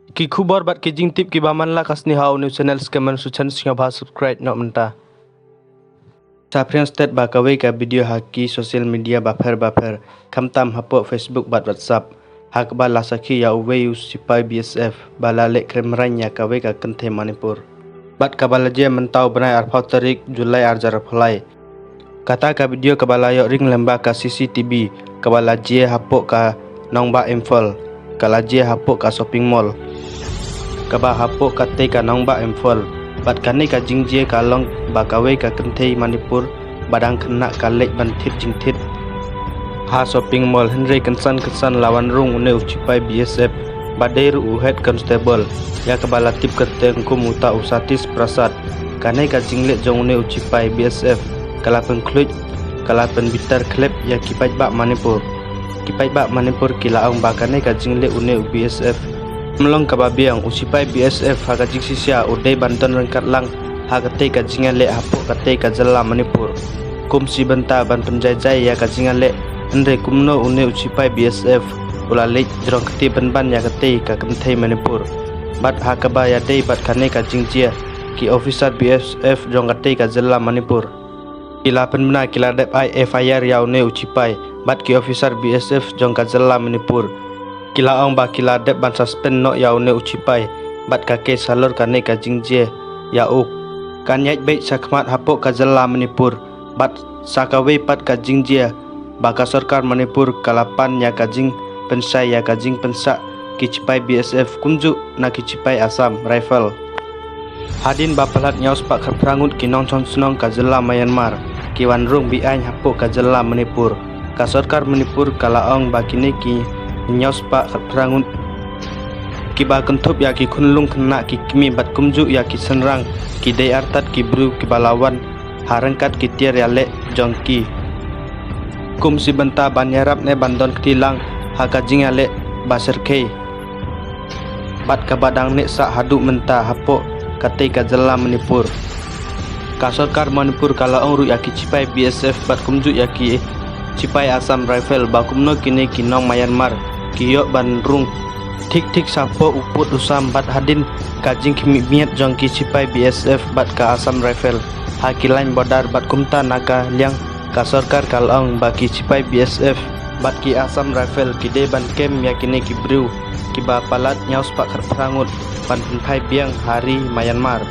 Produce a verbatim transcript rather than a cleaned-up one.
Ki khubor bad ki jingtip kiba man la ka sniha u new channel Skemmer Suchan sngewbha subscribe noh mynta. Sa phriang stet ba kawei ka video ha ki social media bapher bapher, khamtam hapoh Facebook bad WhatsApp, ha kaba la sakhi ïa uwei u sipai B S F ba la leh krimrain ïa kawei ka kynthei Manipur. Bad kaba la jia mynta u bnai arphew tarik July arhajar arphew lai. Kata ka video kaba la ïoh ring lyngba ka C C T V, kaba la jia hapoh ka nongbah Imphal, ka la jia hapoh ka shopping mall kaba hapoh katei ka nongbah Imphal. Bad kane ka jingjia ka long ba kawei ka kynthei Manipur ba dang khynnah ka leit ban thied jingthied ha shopping mall, hynrei kynsan kynsan la wan rung une u sipai B S F ba dei ruh u head constable, ïa kaba la tip kyrteng kum uta u Satish Prasad. Kane ka jingleh jong une u sipai B S F ka la pynkhluit, ka la pynbitar khlep ïa ki paidbah Manipur. Ki paidbah Manipur ki la ong ba kane ka jingleh une u B S F ym long kaba biang. U sipai B S F ha ka jingshisha u dei ban don ryngkat lang ha katei ka jingïaleh hapoh katei ka jylla Manipur, kum shi bynta ban pynjaijai ïa ka jingïaleh. Hynrei kumno une u sipai B S F u la leit jrong kti pynban ïa katei ka kynthei Manipur? Bad ha kaba ïadei bad kane ka jingjia, ki officer B S F jong katei ka jylla Manipur ki la pynbna, ki la dep ai F I R ïa une u sipai bad ki officer B S F jong ka jylla Manipur ki la ong ba ki la dep ban suspend noh ïa une u sipai bad ka case halor kane ka jingjia ïa u kan ïaid beit shakhmat hapoh ka jylla Manipur. Bad sa kawei pat ka jingjia ba ka sorkar Manipur ka la pan ïa ka jingpynshai ïa ka jingpynsah ki sipai B S F kumjuh na ki sipai Assam Rifle. Hadien ba palat hynñiew spah khatphra ngut ki nongshong shnong ka jylla Myanmar ki wan rung be-aiñ hapoh ka jylla Manipur, ka sorkar Manipur ka la ong ba kine ki hynñiew spah khatphra ngut kiba kynthup ïa ki khunlung khynnah, ki kmie bad kumjuh ïa ki shynrang ki dei artat ki briew kiba la wan ha ryngkat ki tiar ïaleh jong ki, kum shi bynta ban ïarap ne ban don kti lang ha ka jingïaleh ba syrkhei bad kaba dang neh sah haduh mynta hapoh katei ka jylla Manipur. Ka sorkar Manipur ka la ong ruh ïa ki sipai B S F bad kumjuh ïa ki sipai Assam Rifle ba kumno kine ki nong Myanmar ki ïoh ban rung thik thik shapoh u pud u sam bad hadien ka jingkhmih miat jong ki sipai B S F bad ka Assam Rifle ha ki lain border. Bad kumta na ka liang ka sorkar ka la ong ba ki sipai B S F bad ki Assam Rifle ki dei ban kem ïa kine ki briew kiba palat hynñiew spah khatphra ngut ban pynphai biang ha ri Myanmar.